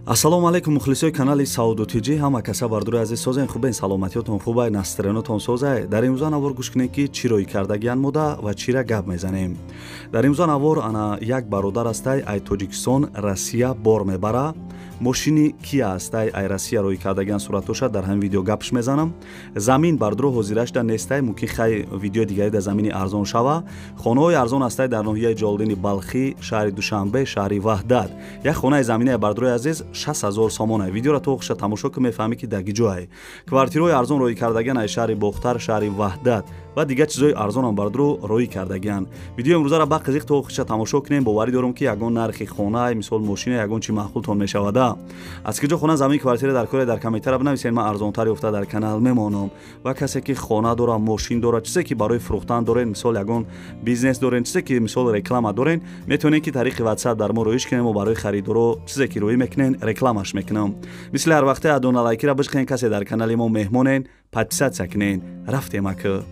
Ассалому алайкум мухлисои канали Саудо ТЖ, ҳама каса бардури азиз созен, хубен, саломатиётон хубай, настроенотон созай. Дар имрӯза навор гӯш кунед, ки чӣ роӣ кардагиян мода ва чира гап мезанем. Дар имрӯза навор ана як бародар астай, ай Тоҷикистон Россия бор мебара. Мошини Кия астай, ай Россия роӣ кардагиян, суратоша дар ҳамин видео гапш мезанам. Замин бардуро ҳозирашда нестай, мумкин хай видеои дигаре дар замини арзон шава. Хонаҳои арзон астай дар ноҳияи Ҷолдини Балхӣ, шаҳри Душанбе, шаҳри Ваҳдат. Як хонаи заминаи бардурои азиз 6000 сомона. Видеоро то охиша тамошо ки мефаҳмӣ, ки дар киҷое. Квартираҳои арзон роӣ кардагиян ай шаҳри Бохтар, шаҳри Ваҳдат ва дигар чизҳои арзонам бардуро роӣ кардагиян. Видеои имрӯзаро ба қизиқ то охиша тамошо кунем. Боварӣ дорам, ки ягон нархи хона, мисол мошина, ягон чи маъқултон мешавада. Аз киҷо хона, замин, квартира дар кори, дар комментара бинависед, ман арзонтар ёфта дар канал мемонам. Ва касе ки хона дора, мошин дора, чизе ки барои фурӯхтан дорен, мисол ягон бизнес дорен, чизе ки мисол реклама дорен, метавонед ки тариқи WhatsApp дар мо роиш кунем ва барои харидоро чизе ки роӣ мекунен, рекламаш мекунам. Мисли ҳар вақте адона лайкира бишкунен, касе дар канали мо меҳмонен, подписаться кунен. Рафтем ака.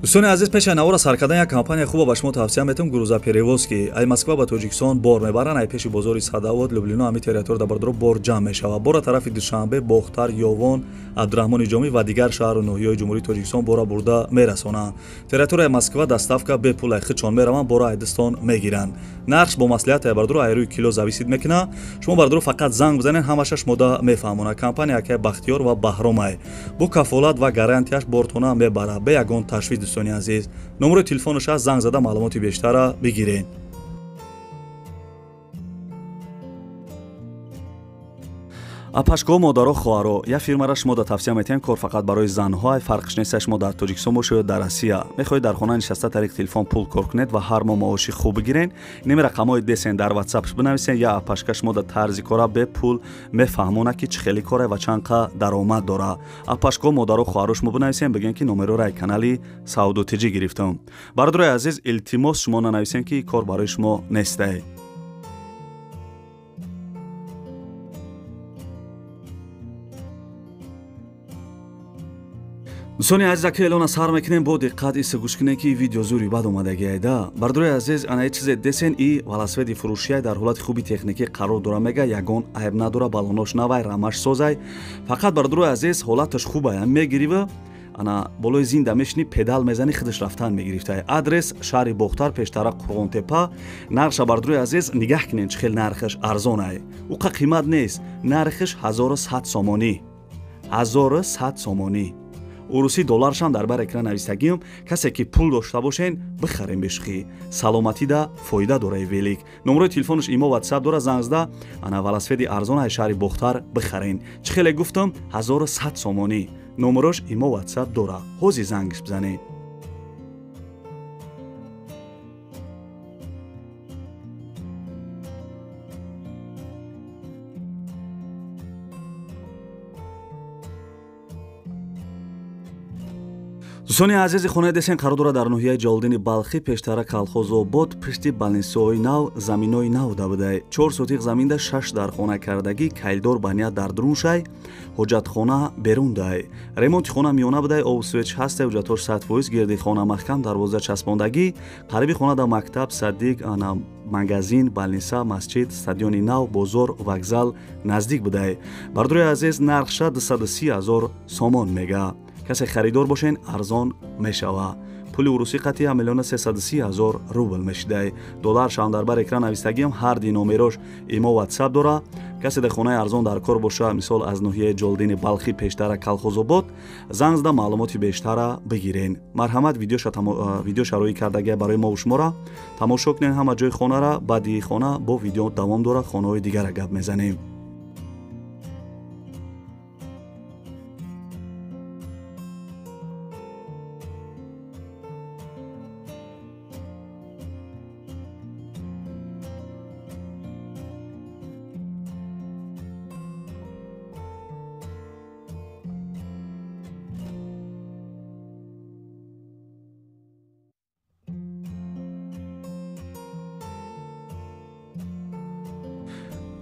Дӯстони азиз, пеши навора сар кардан як компания хуба ба шумо тавсия метавам, грузоперевозки. Ай Москва ба Тоҷикистон бор мебаранд, ай пеши бозори Садовод, Люблино, ҳами территория дар бардоро бор ҷамъ мешавад. Бора тарафи Душанбе, Бохтар, Ёвон, Абдураҳмони Ҷомӣ ва дигар шаҳру ноҳияҳои Ҷумҳурии Тоҷикистон бора бурда мерасонанд. Территорияи Москва доставка бепул, ай худшон мераванд, бора ай дастон мегиранд. Нархш бо маслиҳат ай бардоро ай рӯи кило зависит мекунад. Шумо бардоро фақат занг бизанед, ҳамаша шумода мефаҳмонад. Компания акай Бахтиёр ва Баҳромай. Бо кафолат ва гарантияш бортона мебарад. Бе ягон ташвиш. Дӯстони азиз, номерои телефонаш аст, занг зада маълумоти бештара бигиред. Апашкоҳо, модаро, хоҳаро, як фирмаро шумо да тавсия метиҳем, кор фақат барои занҳо, фарқш нест шумо дар Тоҷикистон бошед ё дар Россия. Мехоҳед дар хона нишаста тариқи телефон пул кор кунед ва ҳар моҳ маоши хуб бигиред, ними рақамҳои десен дар WhatsApp бинависен, я апашка шумо да тарзи кора бепул мефаҳмонад, ки чӣ хели кора ва чанд қа даромад дора. Апашкоҳо, модаро, хоҳаро, шумо бинависен, бигӯен ки номероро ай канали Саудо ТЖ гирифтам. Бародарои азиз, илтимос, шумо нанависен, ки кор барои шумо нестай. Дӯстони азиз, ака эълона сар мекунем, бо диққат иса гӯш кунем, ки видео зури бад омадагиайда. Бародарои азиз, ана чизе десен, и велосипеди фурӯшиай дар ҳолати хуби техникӣ қарор дора, мега ягон айб надора, балонош навай, рамаш созай. Фақат бародарои азиз, ҳолаташ хубай, мегирива ана болои зинда мешини, педал мезани, худаш рафтан мегирифтай. Адрес шаҳри Бохтар, пештара Қурғонтепа. Нархша бародарои азиз нигаҳ кунем, чӣ хел нархаш арзонай. Уқа қимат нест, нархаш 1100 сомонӣ. 1100 сомонӣ. Урусӣ долларшам дар бар экран навистагиам. Касе ки пул дошта бошен, бихарем бешухӣ. Саломатида фоида дораи велик. Номерои телефонаш имо WhatsApp дора, занг зада ана велосипеди арзон ай шаҳри Бохтар бихарен. Чӣ хеле гуфтам, 1100 сомонӣ. Номерош имо WhatsApp дора. Ҳозир зангш бизанед. Дӯстони азизи, хонаи десен қарор дорад дар ноҳияи Ҷолдини Балхӣ, пештара Калхозобод, пишти балнисоҳои нав, заминои нав дабудай. 4 сотиқ заминда 6 дархона кардагӣ, кайлдор баният дар дуруншай, ҳоҷатхона берундай. Ремонти хона миёна будай, обу свеч ҳастай, ҳуҷҷатҳош 100%, гирди хона маҳкам, дарвоза часпондагӣ, қариби хона да мактаб, садик, ана магазин, балниса, масҷид, стадиони нав, бозор, вокзал наздик будай. Бародарои азиз, нархша 230 000 сомон мега. Касе харидор бошен, арзон мешава. Пули урусӣ қатъи 1 330 000 рубл мешидай. Доллар шам дар бар экран навистагиам, ҳар ди номерош имо WhatsApp дора. Касе дар хонаи арзон дар кор боша, мисол аз ноҳияи Ҷолдини Балхӣ, пештара Калхозобод, занг зада маълумоти бештара бигирен. Марҳамат, видеоша роӣ кардагия барои мову шумора тамошо кунен ҳама ҷои хонара. Баъди хона бо видео давом дора, хонаҳои дигара гап мезанем.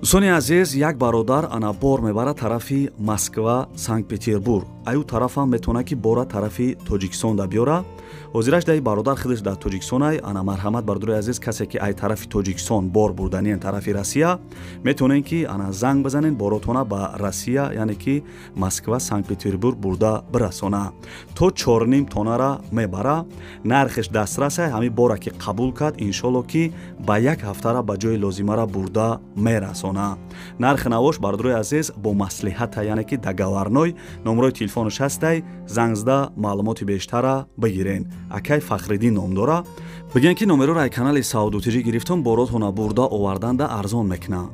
Дӯстони азиз, як бародар ана бор мебарад тарафи Москва, Санкт-Петербург. Аю тарафам метавонад ки бора тарафи Тоҷикистон да биёра. Ҳозираш даи бародар худаш дар Тоҷикистон ай. Ана марҳамат, бародари азиз, касе ки ай тарафи Тоҷикистон бор бурданиен тарафи Россия, метавонен ки ана занг бизанен, боротона ба Россия, яъне ки Москва, Санкт-Петербург бурда бирасона. То 4,5 тоннара мебара. Нархеш дастрас ай. Ҳамин бора ки қабул кард, иншолло ки ба як ҳафтара ба ҷои лозимара бурда мерасона. Нархи навош, бародарои азиз, бо маслиҳата, яъне ки договорной. Номерои телефонаш ҳастай, занг зада маълумоти бештара бигирен. Акай Фахриддин ном дора. Бигӯен ки номероро ай канали Саодо ТЖ гирифтум, боротона бурда оварданда арзон мекуна.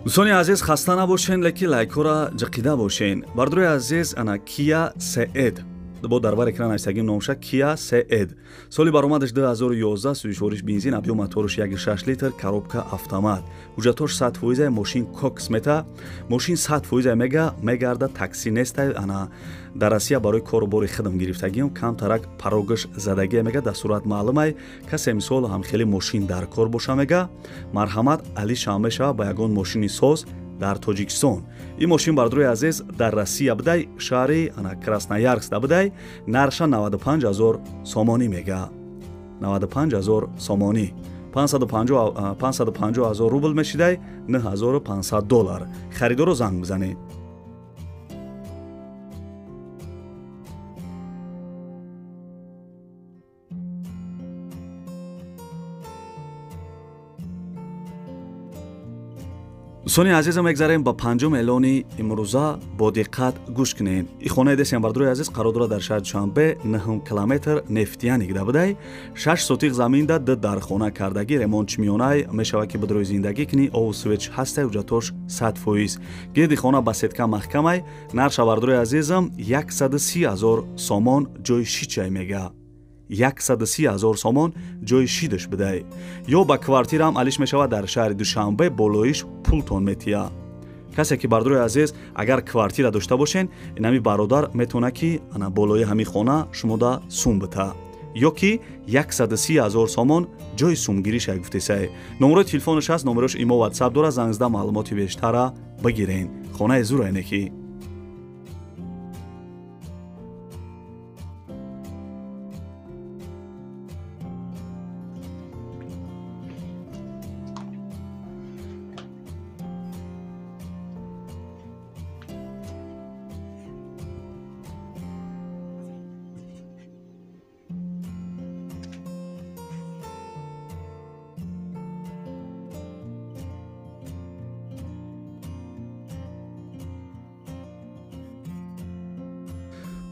Дӯстони азиз, хаста набошен, леки лайкҳоро ҷиқида бошен. Бародарои азиз, ана Kia Ceed бо дар бар экран нависагим номша Kia Ceed. Соли баромадаш 2011, сӯзишвориш бензин, объём мотораш 1,6 литр, коробка автомат. Ҳуҷҷатош 100%, мошин кокс мета. Мошин 100% мега, мегарда, такси нестай. Ана дар Россия барои кору бори хидм гирифтагиам, камтарак парогаш задагия мега, дар сурат маълумай. Касе мисол ҳам хеле мошин дар кор боша мега, марҳамат, али шам мешава ба ягон мошини соз дар Тоҷикистон. Ин мошин, бародарои азиз, дар Россия будай, шаҳри ана Красноярск да будай, нархша 95 000 сомонӣ мега. 95 000 сомонӣ. 550 000 рубл мешидай, 9500 доллар. Харидоро занг бизанед. Дӯстони азизам, мегзарем ба панҷум эълони имрӯза. Бо диққат гӯш кунед. Ин хонаи десем, бародарои азиз, қарор дорад дар шаҳри Душанбе, 9 километр Нефтияник да будай. 6 сотиқ заминда, ду дархона кардагӣ, ремонтш миёнай, мешавад ки бидрои зиндагӣ кунӣ, обу свеч ҳастай, ҳуҷҷатош 100%. Гирди хона ба сетка маҳкамай. Нарша, бародарои азизам, 130 000 сомон ҷои шичай мега. 130 000 сомон ҷои шидаш бидай. Ё ба квартираам алиш мешавад дар шаҳри Душанбе, болоиш пултон метия. Касе ки, бародарои азиз, агар квартира дошта бошен, инами бародар метавонад ки ана болои ҳамин хона шумода сум бита. Ё ки 130 000 сомон ҷои сумгириша гуфтесай. Номерои телефонаш ҳаст, номерош имо WhatsApp дорад, занг зада маълумоти бештара бигирен. Хонаи зур айне ки.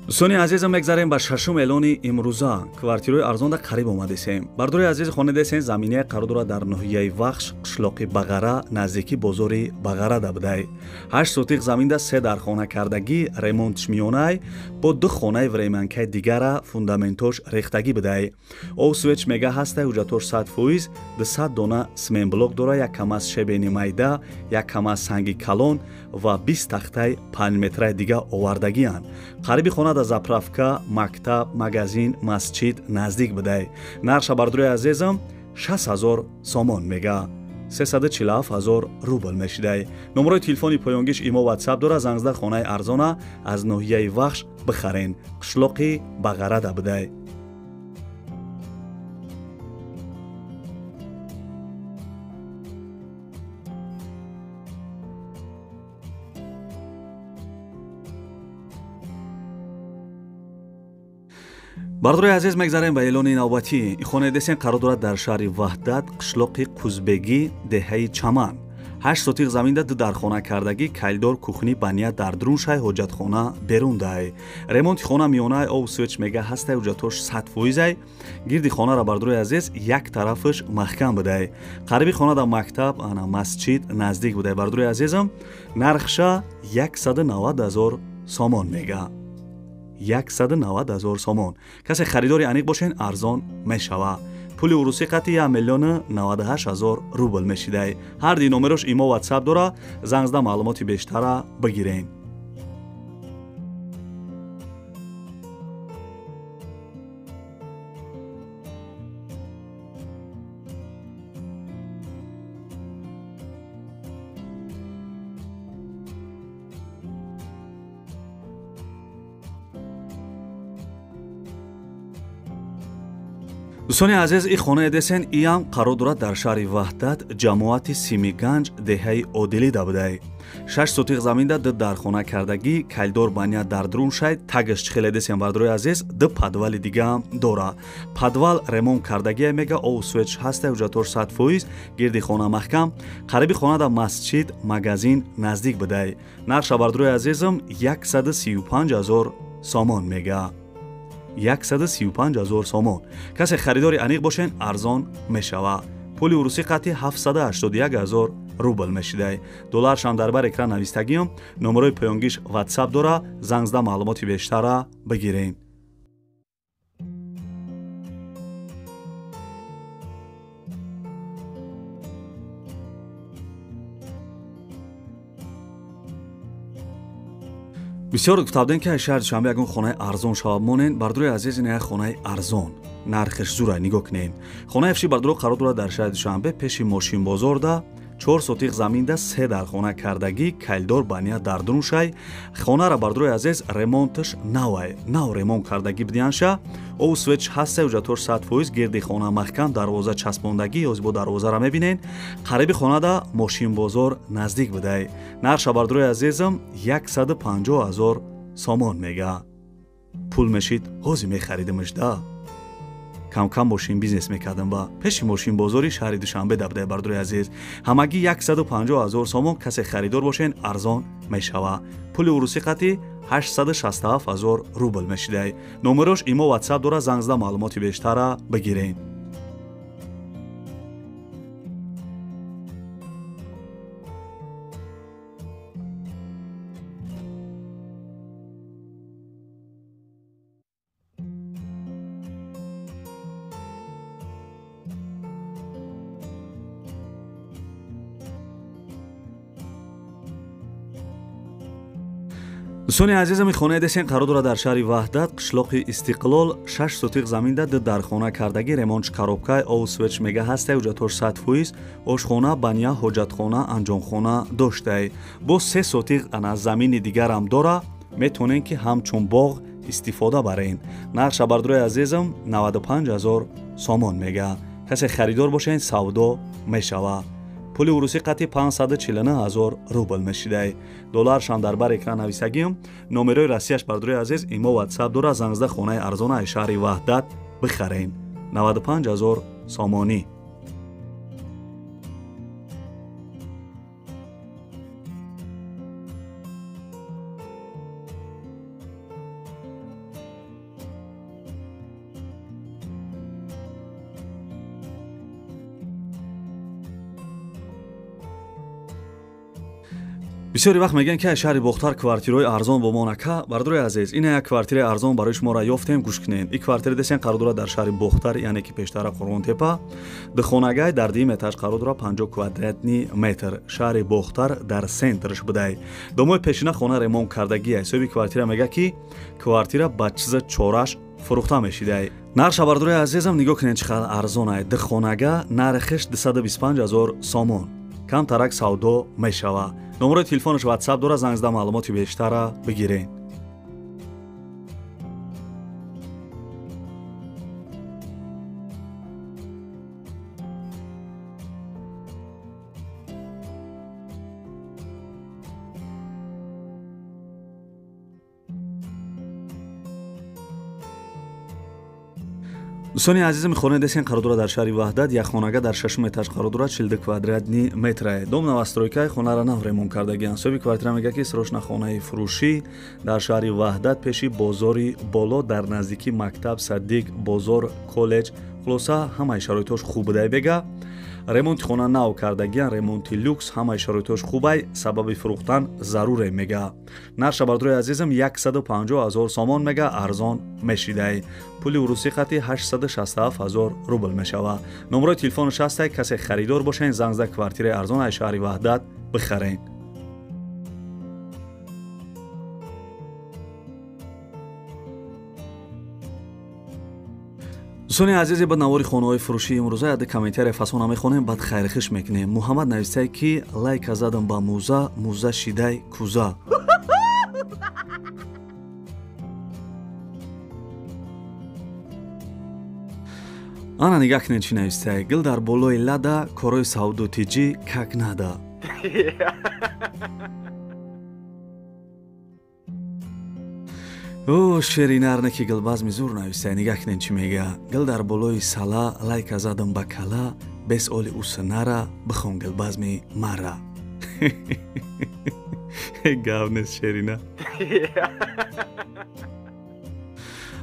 Дӯстони азизам, мегзарем ба шашум эълони имрӯза. Квартираҳои арзонда қариб омадесем. Бародарои азиз, хона десен заминаи қарор дорад дар ноҳияи Вахш, қишлоқи Бағара, наздики бозори Бағара да будай. 8 сотиқ заминда, се дархона кардагӣ, ремонтш миёнай, бо ду хонаи времянкаи дигара фундаментош рехтагӣ будай. Об свеч мега ҳастай, ҳуҷҷатош 100%, 200 дона сменблок дора, як камаз шебени майда, як камаз санги калон ва 20 тахтаи 5 метраи дига овардагианд. Қариби хона дар заправка, мактаб, магазин, масҷид наздик будай. Нарша, бародарои азизам, 60 000 сомон мега. 347 000 рубл мешидай. Номерои телефони поёнгиш имо WhatsApp дора, занг зада хонаи арзона аз ноҳияи Вахш бихарен. Қишлоқи Бағарада будай. Бародарои азиз, мегзарем ба эълони навбатӣ. Ин хонаи десен қарор дорад дар шаҳри Ваҳдат, қишлоқи Қузбегӣ, деҳаи Чаман. 8 сотиқ заминда, ду дархона кардагӣ, калидор, кухни, баня дар дарун шай, ҳоҷатхона берун дай. Ремонти хона миёнаи, об свеч мега ҳастай, ҳуҷҷатош 100%. Гирди хонара, бародарои азиз, як тарафаш маҳкам будай. Қариби хона дар мактаб, ана масҷид наздик будай. Бародарои азизам, нархша 190 000 сомон мега. 190 000 сомон. Касе харидори аниқ бошен, арзон мешава. Пули урусӣ қати 1 миллиону 98 ҳазор рубл мешидай. Ҳар ди номерош имо WhatsApp дора, занг зада маълумоти бештара бигирен. Дӯстони азиз, и хонаи десен иам қарор дорад дар шаҳри Ваҳдат, ҷамоати Симиганҷ, деҳаи Одилида будай. 6 сотиқ заминда ду дархона кардагӣ, калидор баня дар друн шай, тагаш чихеле десен бардорои азиз, ду подвали дигаам дора. Подвал ремонт кардагия мега, ов свеч ҳаста, ҳуҷҷатош 100%, гирди хона маҳкам, қариби хонада масҷид, магазин наздик будай. Нархша бардорои азизам 135 ҳазор сомон мега. 135 ҳазор сомон. Касе харидори аниқ бошен, арзон мешава. Пули урусӣ қати 781 ҳазор рубл мешидай. Долларшам дар бар экран навистагиам, номерои поёнгиш WhatsApp дора, занг зада маълумоти бештара бигирен. Бисёр гуфта будем ки шаҳри Душанбе ягон хонаи арзон шавад монен. Бардорои азиз, ин як хонаи арзон, нархиш зура, нигоҳ кунед. Хонаи афши бардоро қарор дорад дар шаҳри Душанбе, пеши мошинбозорда, 4 сотиқ заминда, 3 дархона кардагӣ, калидор баня дар дурун шай. Хонара бардорои азиз ремонтш навай, нав ремонт кардагӣ бидиянша. Ов свеч ҳаста, ҳуҷҷатош 100%, гирди хона маҳкам, дарвоза часпондагӣ, ёз бо дарвозара мебинен. Қариби хонада мошинбозор наздик будай. Нархша бардорои азизам 150 ҳазор сомон мега. Пул мешид, ҳозир мехаридимш да. Кам-кам мошин бизнес мекардам ба пеши мошинбозори шаҳри Душанбе дабдай бардорои азиз. Ҳамагӣ 150 ҳазор сомон, касе харидор бошен, арзон мешава. Пули урусӣ қати 867 ҳазор рубл мешидай. Номерош имо WhatsApp дора, занг зада маълумоти бештара бигирен. Дӯстони азизам, хонаи десен қарор дорад дар шаҳри Ваҳдат, қишлоқи Истиқлол, 6 сотиқ заминда, ду дархона кардагӣ, ремонтш коробкай, ов свеч мега ҳастай, ҳуҷҷатош 100%, ошхона, баня, ҳоҷатхона, анҷомхона доштай. Бо 3 сотиқ ана замини дигарам дора, метавонем ки ҳамчун боғ истифода барен. Нархша бардорои азизам 95 ҳазор сомон мега. Касе харидор бошен, савдо мешава. Пули урусӣ қати 549 ҳазор рубл мешидай. Долларшам дар бар экран нависагиам. Номерои Россияш бардорои азиз имо WhatsApp дора, занг зада хонаи арзона аз шаҳри Ваҳдат бихарен. 95 ҳазор сомонӣ. Бисёри вақт мегӯянд ки шаҳри Бохтар квартираҳои арзон бо мо нака. Бардорои азиз, ин як квартираи арзон барои шуморо ёфтем, гӯш кунед. Ин квартира десен қарор дорад дар шаҳри Бохтар, яъне ки пештара Қурғонтепа. Духонагай дар дуюм этаж қарор дорад, 50 квадратни метр. Шаҳри Бохтар дар центрш будай. Домои пешина хона ремонт кардагӣ. Соҳиби квартира мегӯяд ки квартира ба чиза чораш фурӯхта мешидай. Нархша бардорои азизам нигоҳ кунед чӣ қадар арзонай. Духонага нархиш 225 ҳазор сомон. Камтарак савдо мешава. Номерои телефонаш WhatsApp дора, занг зада маълумоти бештара бигирен. Дӯстони азизам, хонаи десен қарор дорад дар шаҳри Ваҳдат, як хонага дар шашум этаж қарор дорад, 42 квадратни метрае. Дом новостройкаи, хонара нав ремонт кардагианд. Соҳиби квартира мегӯяд ки срочно хонаи фурӯшӣ дар шаҳри Ваҳдат, пеши бозори боло, дар наздикии мактаб, садик, бозор, коллеҷ, хулоса ҳамаи шароитҳош хуб будай бега. Ремонти хона нав кардагиян, ремонти люкс, ҳамаи шароитош хубай, сабаби фурӯхтан заруре мега. Нарша бардорои азизам 150 000 сомон мега, арзон мешидай. Пули урусӣ қати 867 000 рубл мешава. Номерои телефонаш ҳастай, касе харидор бошен, занг зада квартираи арзон ай шаҳри Ваҳдат бихарен. Дӯстони азизи, ба навори хонаҳои фурӯшии имрӯза яде комментария фасона мехонем, баъд хайрхиш мекунем. Муҳаммад нависае ки лайка задам ба муза, муза шидай куза. Ана нигаҳ кунед чӣ нависае: гил дар болои лада, корои савду тиҷӣ как нада. О, шери нарне ки гилбазми зур нависае. Нигаҳ кунед чӣ мега: гил дар болои сала, лайка задам ба кала, бес оли усинара, бихон гилбазми мара. Гап нест, шерина.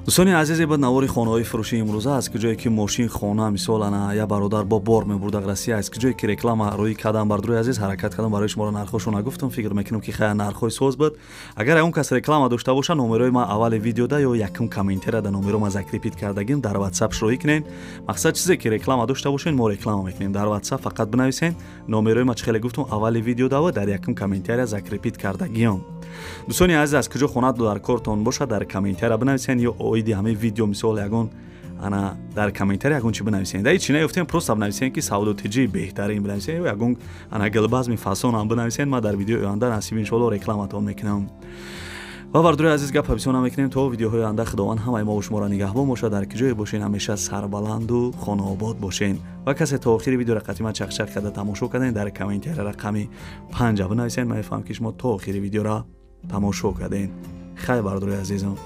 Дӯстони азизе, ба навори хонаҳои фурӯшии имрӯза аз куҷое ки мошин, хона, мисол ана я бародар бо бор мебурдак Россия, аз куҷое ки реклама рӯй кардам, бардорои азиз ҳаракат кардам, барои шуморо нархҳошо нагуфтам, фикр мекунам ки хая нархҳои соз буд. Агар ягон кас реклама дошта боша, номерои ман аввали видеода ё якум комментария да номеро ма закрепить кардагим, дар WhatsApp шроӣ кунед. Мақсад чизе ки реклама дошта бошен, мо реклама мекунем. Дар WhatsApp фақат бинависен номерои ма, чӣ хеле гуфтам, аввали видеода ва дар якум комментария закрепить кардагиам. Дӯстони азиз, аз куҷо хона дар кортон боша, дар комментария бинависен ё оиди ҳамаи видео, мисол ягон ана дар комментария ягон чи бинависен. Дар ҳеч чи наёфтем, просто бинависен ки савдо тиҷи беҳтарин бинависен ё ягон ана гилбазми фасонам бинависен. Ман дар видеои оянда насиб иншоалло рекламатон мекунам. Ва бардорои азиз, гапа бисёр намекунем, то видеоҳои оянда Худованд ҳамаи мо шуморо нигаҳбон бошад. Дар ки ҷое бошен, ҳамеша сарбаланду хонаобод бошен. Ва касе то охири видеоро қатима чақчақ карда тамошо карден, дар комментария рақами 5 бинависен. Ман мефаҳмам ки шумо то охири видеоро тамошо карден. Хайр, бардорои азизам.